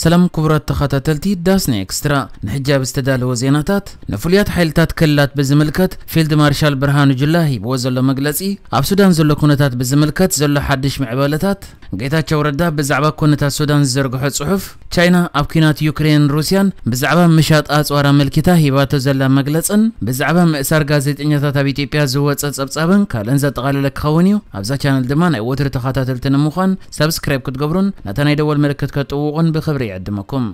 ሰላም ክቡራት ተኸታተልቲ ዳስና ኤክስትራ፣ ንሕጂ ኣብ ዝተዳለወ ዜናታት፣ ንፍሉያት ሓይልታት ክልላት ብዝምልከት ፊልድ ማርሻል ብርሃኑ ጁላ ሂብዎ ዘሎ መግለጺ፣ ኣብ ሱዳን ዘሎ ኩነታት ብዝምልከት ዘሎ ሓድሽ ምዕባለታት፣ ጌታቸው ረዳ ብዛዕባ ኩነታት ሱዳን ዝዘርግሖ ጽሑፍ፣ ቻይና ኣብ ኲናት ዩክሬን ሩስያን ብዛዕባ ምሻጥ ኣጽዋር ኣመልኪታ ሂባቶ ዘላ መግለጽን ብዛዕባ ምእሳር ጋዜጠኛታት ኣብ ኢትዮጵያ ዝወጸ ጸብጻብን ካልእን ዘጠቓለለ ክኸውን እዩ። ኣብዛ ቻነል ድማ ናይ ወትሩ ተኸታተልቲ ንምዃን ሳብስክራይብ ክትገብሩን ነታ ናይ ደወል ምልክት ከጥውቑን ብኽብሪ ይዕድመኩም።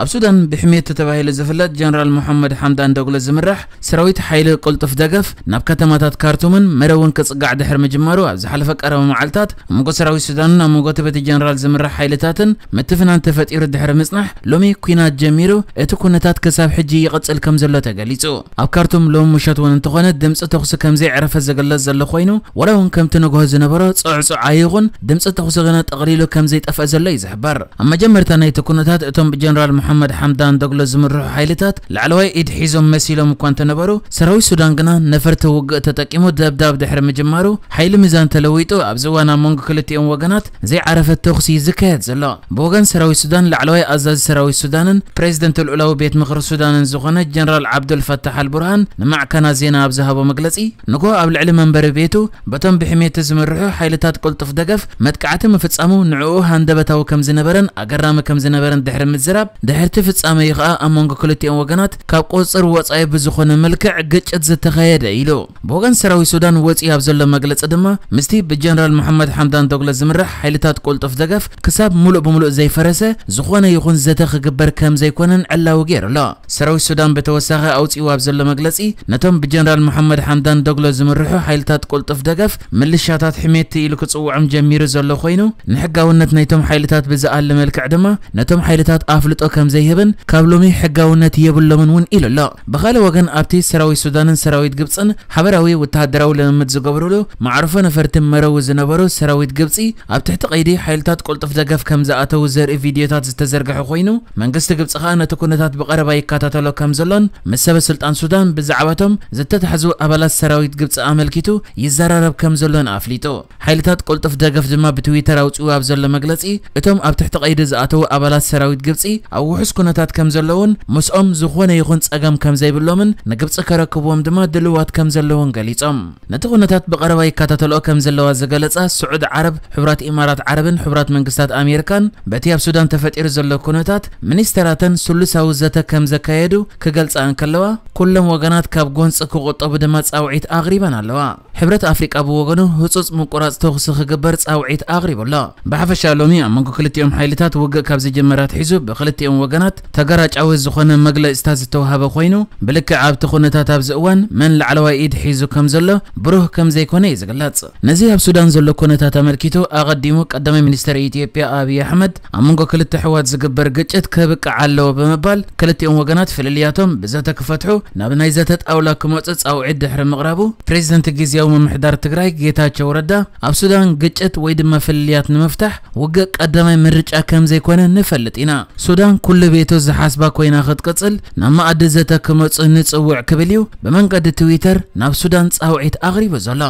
ኣብ ሱዳን ብሕሜት ተባሂሉ ዝፍለጥ ጀነራል መሐመድ ሓምዳን ዶግሎ ዝምራሕ ሰራዊት ሓይሊ ቅልጡፍ ደገፍ ናብ ከተማታት ካርቱምን መረውን ክጽጋዕ ድሕሪ ምጅማሩ፣ ኣብ ዝሓለፈ ቀረባ መዓልታት ኣብ መንጎ ሰራዊት ሱዳንን ኣብ መንጎ እቲ በቲ ጀነራል ዝምራሕ ሓይልታትን ምትፍናን ተፈጢሩ ድሕሪ ምጽናሕ፣ ሎሚ ኲናት ጀሚሩ፣ እቲ ኩነታት ክሳብ ሕጂ ይቕጽል ከም ዘሎ ተገሊጹ። ኣብ ካርቱም ሎሚ ምሸት እውን እንተኾነ ድምጺ ተኹሲ ከም ዘይዕረፈ ዝግለጽ ዘሎ ኮይኑ፣ ዋላ እውን ከምቲ ንግሆ ዝነበሮ ጽዕጹዓ ይኹን ድምጺ ተኹሲ ግና ጠቕሊሉ ከም ዘይጠፍአ ዘሎ እዩ ዝሕበር። ኣብ መጀመርታ ናይቲ ኩነታት እቶም ብጀነራል መሐመድ ሓምዳን ዶግሎ ዝምርሑ ሓይልታት ላዕለዋይ ኢድ ሒዞም መሲሎም እኳ እንተነበሩ፣ ሰራዊት ሱዳን ግና ነፈርቲ ውግእ ተጠቂሙ ደብዳብ ድሕሪ ምጅማሩ፣ ሓይሊ ሚዛን ተለዊጡ ኣብዚ እዋን ኣብ መንጎ ክልቲኦም ወገናት ዘይዓረፈ ተኹሲ እዩ ዝካየድ ዘሎ። ብወገን ሰራዊት ሱዳን ላዕለዋይ ኣዛዚ ሰራዊት ሱዳንን ፕሬዚደንት ልዑላዊ ቤት ምኽሪ ሱዳንን ዝኾነ ጀነራል ዓብዱል ፈታሕ ኣልቡርሃን ንማዕከናት ዜና ኣብ ዝሃቦ መግለጺ፣ ንግሆ ኣብ ልዕሊ መንበሪ ቤቱ በቶም ብሕሜቲ ዝምርሑ ሓይልታት ቅልጡፍ ደገፍ መጥቃዕቲ ምፍጻሙ ንዕኡ ሃንደበታዊ ከም ዝነበረን ኣገራሚ ከም ዝነበረን ድሕሪ ምዝራብ፣ ድሕርቲ ፍጻመ እዩ ኸኣ ኣብ መንጎ ክልቲኦም ወገናት ካብ ቁጽጽር ወጻኢ ብዝኾነ መልክዕ ግጭት ዝተኻየደ ኢሉ። ብወገን ሰራዊት ሱዳን ወጺኡ ኣብ ዘሎ መግለጺ ድማ፣ ምስቲ ብጀነራል መሐመድ ሓምዳን ዶግሎ ዝምራሕ ሓይልታት ቅልጡፍ ደገፍ ክሳብ ሙሉእ ብሙሉእ ዘይፈረሰ ዝኾነ ይኹን ዘተ ክግበር ከም ዘይኮነን ዕላዊ ገይሩ ኣሎ። ሰራዊት ሱዳን ብተወሳኺ ኣውጺኡ ኣብ ዘሎ መግለጺ፣ ነቶም ብጀነራል መሐመድ ሓምዳን ዶግሎ ዝምርሑ ሓይልታት ቅልጡፍ ደገፍ ምልሻታት ሕሜቲ ኢሉ ክጽውዖም ጀሚሩ ዘሎ ኮይኑ፣ ንሕጋውነት ናይቶም ሓይልታት ብዝኣሊ መልክዕ ድማ ነቶም ሓይልታት ኣፍልጦ ከም ዘይህብን ካብ ሎሚ ሕጋውነት የብሎምን እውን ኢሉ ኣሎ። ብኻልእ ወገን ኣብቲ ሰራዊት ሱዳንን ሰራዊት ግብጽን ሓበራዊ ወተሃደራዊ ልምምድ ዝገብሩሉ መዕርፎ ነፈርቲ መረዊ ዝነበሩ ሰራዊት ግብጺ ኣብ ትሕቲ ቀይዲ ሓይልታት ቅልጡፍ ደገፍ ከም ዝኣተዉ ዘርኢ ቪድዮታት ዝተዘርግሐ ኮይኑ፣ መንግስቲ ግብጺ ኸኣ ነቲ ኩነታት ብቐረባ ይከታተሎ ከም ዘሎን ምስ ሰበ ስልጣን ሱዳን ብዛዕባቶም ዝተታሕዙ ኣባላት ሰራዊት ግብጺ ኣመልኪቱ ይዘራረብ ከም ዘሎን ኣፍሊጡ። ሓይልታት ቅልጡፍ ደገፍ ድማ ብትዊተር ኣውጺኡ ኣብ ዘሎ መግለጺ፣ እቶም ኣብ ትሕቲ ቀይዲ ዝኣተዉ ኣባላት ሰራዊት ግብጺ ኣብ ውሑስ ኩነታት ከም ዘለዉን ምስኦም ዝኾነ ይኹን ጸገም ከም ዘይብሎምን ንግብጺ ከረክብዎም ድማ ድልዋት ከም ዘለዉን ገሊጾም። ነቲ ኩነታት ብቐረባ ይከታተልኦ ከም ዘለዋ ዝገለጻ ስዑድ ዓረብ፣ ሕቡራት ኢማራት ዓረብን ሕቡራት መንግስታት ኣሜሪካን በቲ ኣብ ሱዳን ተፈጢሩ ዘሎ ኩነታት ሚኒስተራተን ስሉሳዊ ዘተ ከም ዘካየዱ ክገልጻ እንከለዋ፣ ኩሎም ወገናት ካብ ጎንጺ ክቑጠቡ ድማ ጻውዒት ኣቕሪበን ኣለዋ። ሕብረት ኣፍሪቃ ብወገኑ ህጹጽ ምቁራጽ ተኹሲ ክግበር ጻውዒት ኣቕሪቡ ኣሎ። ብሓፈሻ ሎሚ ኣብ መንጎ ክልቲኦም ሓይልታት ውግእ ካብ ዝጅመር ኣትሒዙ ብክልቲኦም ወገናት ተገራጫዊ ዝኾነ መግለጺታት ዝተዋሃበ ኮይኑ፣ ብልክዕ ኣብቲ ኩነታት ኣብዚ እዋን መን ላዕለዋይ ኢድ ሒዙ ከም ዘሎ ብሩህ ከም ዘይኮነ እዩ ዝግለጽ። ነዚ ኣብ ሱዳን ዘሎ ኩነታት ኣመልኪቱ ኣቐዲሙ ቀዳማይ ሚኒስተር ኢትዮጵያ ኣብይ ኣሕመድ ኣብ መንጎ ክልተ ኣሕዋት ዝግበር ግጭት ከብቅዕ ኣለዎ ብምባል ክልቲኦም ወገናት ፍልልያቶም ብዘተ ክፈትሑ ናብ ናይ ዘተ ጣውላ ክመጹ ጻውዒት ድሕሪ ምቕራቡ፣ ፕሬዚደንት ግዝያዊ ምምሕዳር ትግራይ ጌታቸው ረዳ ኣብ ሱዳን ግጭት ወይ ድማ ፍልልያት ንምፍታሕ ውግእ ቀዳማይ ምርጫ ከም ዘይኮነ ንፈልጥ ኢና። ሱዳን ኩሉ ቤቱ ዝሓስባ ኮይና ክትቅጽል ናብ መኣዲ ዘተ ክመጹ ንጽውዕ ክብል እዩ ብመንገዲ ትዊተር ናብ ሱዳን ጻውዒት ኣቕሪቡ ዘሎ።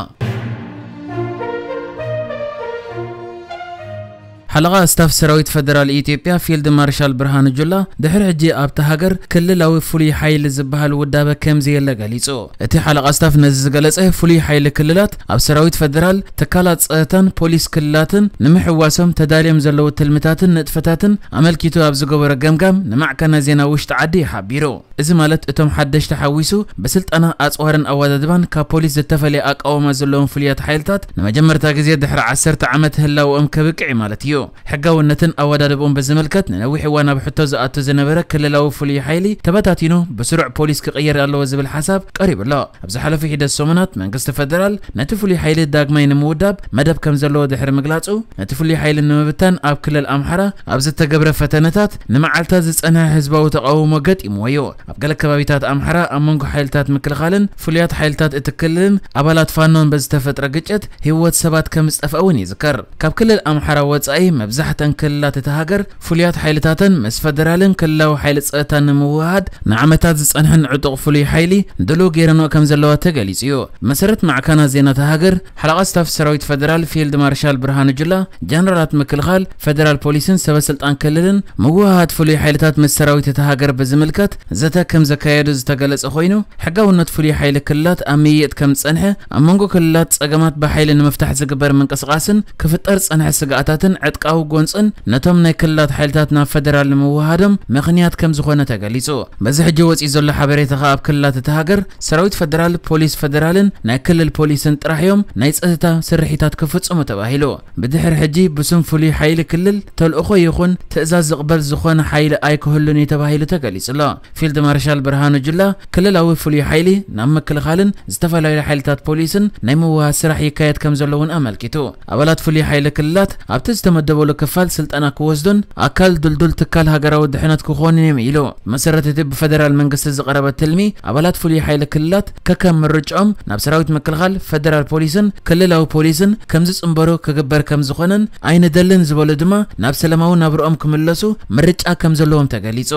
ሓለቓ ስታፍ ሰራዊት ፈደራል ኢትዮጵያ ፊልድ ማርሻል ብርሃኑ ጁላ ድሕሪ ሕጂ ኣብታ ሃገር ክልላዊ ፍሉይ ሓይሊ ዝበሃል ውዳበ ከም ዘየለ ገሊጹ። እቲ ሓለቓ ስታፍ ነዚ ዝገለጸ፣ ፍሉይ ሓይሊ ክልላት ኣብ ሰራዊት ፈደራል፣ ትካላት ጸጥታን ፖሊስ ክልላትን ንምሕዋሶም ተዳልዮም ዘለዉ ትልምታትን ንጥፈታትን ኣመልኪቱ ኣብ ዝገበሮ ገምጋም ንማዕከናት ዜና ውሽጢ ዓዲ ሓቢሩ። እዚ ማለት እቶም ሓደሽቲ ሓዊሱ ብስልጠና ኣጽዋርን ኣወዳድባን ካብ ፖሊስ ዝተፈልየ ኣቃውማ ዘለዎም ፍሉያት ሓይልታት ንመጀመርታ ግዜ ድሕሪ ዓሰርተ ዓመት ህላውኦም ከብቅዕ እዩ ማለት እዩ። ሕጋውነትን ኣወዳድብኦም ብዝምልከት ንነዊሕ እዋን ኣብ ሕቶ ዝኣቱ ዝነበረ ክልላዊ ፍሉይ ሓይሊ ተበታቲኑ ብስሩዕ ፖሊስ ክቕየር ኣለዎ ዝብል ሓሳብ ቀሪቡ ኣሎ። ኣብ ዝሓለፉ ሒደት ሰሙናት መንግስቲ ፈደራል ነቲ ፍሉይ ሓይሊ ዳግማይ ንምውዳብ መደብ ከም ዘለዎ ድሕሪ ምግላጹ፣ ነቲ ፍሉይ ሓይሊ ንምብታን ኣብ ክልል ኣምሓራ ኣብ ዝተገብረ ፈተነታት ንመዓልታት ዝጸንሐ ህዝባዊ ተቓውሞ ገጢምዎ እዩ። ኣብ ገለ ከባቢታት ኣምሓራ ኣብ መንጎ ሓይልታት ምክልኻልን ፍሉያት ሓይልታት እቲ ክልልን ኣባላት ፋኖን በዝተፈጥረ ግጭት ህይወት ሰባት ከም ዝጠፍአ እውን ይዝከር። ካብ ክልል ኣምሓራ ወጻኢ መብዛሕተን ክልላት እታ ሃገር ፍሉያት ሓይልታተን ምስ ፈደራልን ክልላዊ ሓይሊ ጸጥታን ንምውህሃድ ንዓመታት ዝጸንሐን ዕጡቕ ፍሉይ ሓይሊ ድሉው ገይረንኦ ከም ዘለዋ ተገሊጹ እዩ። መሰረት ማዕከናት ዜና እታ ሃገር፣ ሓለቓ ስታፍ ሰራዊት ፈደራል ፊልድ ማርሻል ብርሃኑ ጁላ፣ ጀነራላት ምክልኻል፣ ፈደራል ፖሊስን ሰበ ስልጣን ክልልን ምውህሃድ ፍሉይ ሓይልታት ምስ ሰራዊት እታ ሃገር ብዝምልከት ዘተ ከም ዘካየዱ ዝተገለጸ ኮይኑ፣ ሕጋውነት ፍሉይ ሓይሊ ክልላት ኣብ ምይይጥ ከም ዝጸንሐ፣ ኣብ መንጎ ክልላት ጸገማት ብሓይሊ ንምፍታሕ ዝግበር ምንቅስቓስን ክፍጠር ዝጸንሐ ስግኣታትን ዕጥቃዊ ጎንጽን ነቶም ናይ ክልላት ሓይልታት ናብ ፈደራል ንምውሃዶም ምኽንያት ከም ዝኾነ ተገሊጹ። በዚ ሕጂ ወጺኡ ዘሎ ሓበሬታ ከኣ ኣብ ክልላት እታ ሃገር ሰራዊት ፈደራል፣ ፖሊስ ፈደራልን ናይ ክልል ፖሊስን ጥራሕ እዮም ናይ ጸጥታ ስርሒታት ክፍጽሙ ተባሂሉ። ብድሕሪ ሕጂ ብስም ፍሉይ ሓይሊ ክልል ተልእኾ ይኹን ትእዛዝ ዝቕበል ዝኾነ ሓይሊ ኣይክህሉን እዩ ተባሂሉ ተገሊጹ ኣሎ። ፊልድ ማርሻል ብርሃኑ ጁላ ክልላዊ ፍሉይ ሓይሊ ናብ ምክልኻልን ዝተፈላለዩ ሓይልታት ፖሊስን ናይ ምውሃድ ስራሕ ይካየድ ከም ዘሎ እውን ኣመልኪቱ። ኣባላት ፍሉይ ሓይሊ ክልላት ኣብቲ ዝተመደበሉ ክፋል ስልጠና ክወስዱን ኣካል ድልዱል ትካል ሃገራዊ ድሕነት ክኾኑን እዮም ኢሉ። መሰረት እቲ ብፈደራል መንግስቲ ዝቐረበ ትልሚ፣ ኣባላት ፍሉይ ሓይሊ ክልላት ከከም ምርጫኦም ናብ ሰራዊት ምክልኻል፣ ፈደራል ፖሊስን ክልላዊ ፖሊስን ከም ዝጽንበሩ ክግበር ከም ዝኾነን ኣይንደልን ዝበሉ ድማ ናብ ሰላማዊ ናብርኦም ክምለሱ ምርጫ ከም ዘለዎም ተገሊጹ።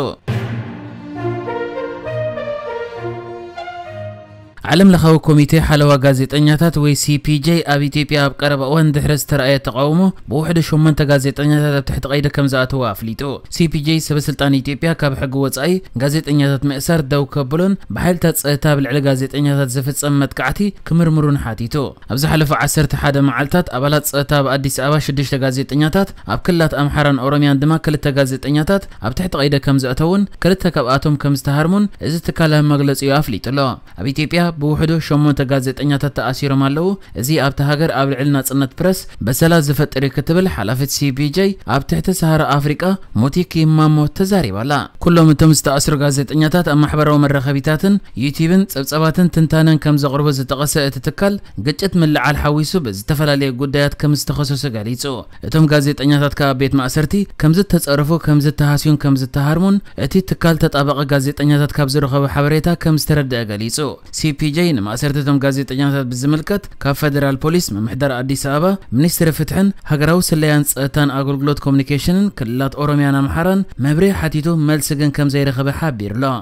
ዓለም ለኻዊ ኮሚቴ ሓለዋ ጋዜጠኛታት ወይ ሲ ፒ ጄ ኣብ ኢትዮጵያ ኣብ ቀረባ እዋን ድሕሪ ዝተረኣየ ተቓውሞ ብውሕዱ ሸሞንተ ጋዜጠኛታት ኣብ ትሕቲ ቀይዲ ከም ዝኣተዉ ኣፍሊጡ። ሲ ፒ ጄ ሰበ ስልጣን ኢትዮጵያ ካብ ሕጊ ወጻኢ ጋዜጠኛታት ምእሳር ደው ከብሎን ብሓይልታት ጸጥታ ኣብ ልዕሊ ጋዜጠኛታት ዝፍጸም መጥቃዕቲ ክምርምሩን ሓቲቱ። ኣብ ዝሓለፉ ዓሰርተ ሓደ መዓልታት ኣባላት ጸጥታ ኣብ ኣዲስ ኣበባ ሽዱሽተ ጋዜጠኛታት፣ ኣብ ክልላት ኣምሓራን ኦሮሚያን ድማ ክልተ ጋዜጠኛታት ኣብ ትሕቲ ቀይዲ ከም ዘእተዉን ክልተ ካብኣቶም ከም ዝተሃርሙን እዚ ትካላዊ መግለጺኡ ኣፍሊጡ ኣሎ። ኣብ ኢትዮጵያ ብውሕዱ ሸሞንተ ጋዜጠኛታት ተኣሲሮም ኣለዉ። እዚ ኣብታ ሃገር ኣብ ልዕሊ ናጽነት ፕረስ በሰላ ዝፈጥር እዩ ክትብል ሓላፊት ሲ ፒ ጄ ኣብ ትሕቲ ሰሃራ ኣፍሪቃ ሞቲኪ ማሞ ተዛሪባ ኣላ። ኩሎም እቶም ዝተኣስሩ ጋዜጠኛታት ኣብ ማሕበራዊ መራኸቢታትን ዩቲብን ጸብጻባትን ትንታነን ከም ዘቕርቡ ዝጠቐሰ እቲ ትካል፣ ግጭት ምልዓል ሓዊሱ ብዝተፈላለየ ጉዳያት ከም ዝተኸሰሱ ገሊጹ። እቶም ጋዜጠኛታት ከኣ ኣብ ቤት ማእሰርቲ ከም ዝተጸረፉ፣ ከም ዝተሃስዩን ከም ዝተሃርሙን እቲ ትካል ተጣባቒ ጋዜጠኛታት ካብ ዝረኸቦ ሓበሬታ ከም ዝተረድአ ገሊጹ። ሲ ፒ ጄ ንማእሰርቲ እቶም ጋዜጠኛታት ብዝምልከት ካብ ፈደራል ፖሊስ፣ ምምሕዳር ኣዲስ ኣበባ፣ ሚኒስትሪ ፍትሕን ሃገራዊ ስለያን ጸጥታን ኣገልግሎት ኮሙኒኬሽንን ክልላት ኦሮሚያን ኣምሓራን መብርሂ ሓቲቱ መልሲ ግን ከም ዘይረኸበ ሓቢሩ ኣሎ።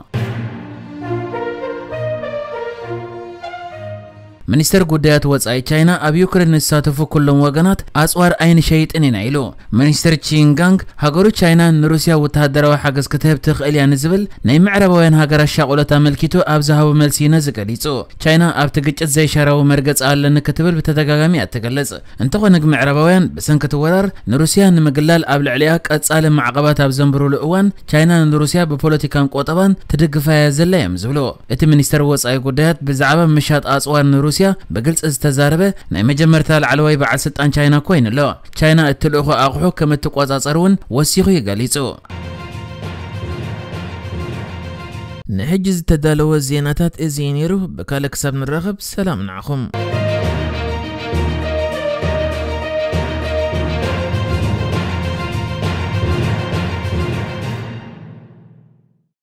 ሚኒስተር ጉዳያት ወጻኢ ቻይና ኣብ ዩክሬን ንዝሳተፉ ኩሎም ወገናት ኣጽዋር ኣይንሸይጥን ኢና ኢሉ። ሚኒስተር ቺንጋንግ ሃገሩ ቻይና ንሩስያ ወተሃደራዊ ሓገዝ ክትህብ ትኽእል እያ ንዝብል ናይ ምዕራባውያን ሃገራት ሻቑሎት ኣመልኪቱ ኣብ ዝሃቦ መልሲ እዩ ነዚ ገሊጹ። ቻይና ኣብቲ ግጭት ዘይሻራዊ መርገጺ ኣለኒ ክትብል ብተደጋጋሚ እያ ትገልጽ። እንተኾነ ግን ምዕራባውያን ብሰንኪ እቲ ወራር ንሩስያ ንምግላል ኣብ ልዕሊኣ ቀጻሊ ማዕቐባት ኣብ ዘንብሩሉ እዋን ቻይና ንሩስያ ብፖለቲካን ቆጠባን ትድግፋ እያ ዘላ እዮም ዝብሉ። እቲ ሚኒስተር ወጻኢ ጉዳያት ብዛዕባ ምሻጥ ኣጽዋር ንሩስያ ብግልጺ ዝተዛረበ ናይ መጀመርታ ላዕለዋይ በዓል ስልጣን ቻይና ኮይኑ ኣሎ። ቻይና እቲ ልእኹ ኣቑሑ ከም እትቆጻጸር እውን ወሲኹ እዩ ገሊጹ። ንሕጂ ዝተዳለወ ዜናታት እዚ እዩ ነይሩ። ብካልእ ክሳብ ንራኸብ ሰላም ንዓኹም።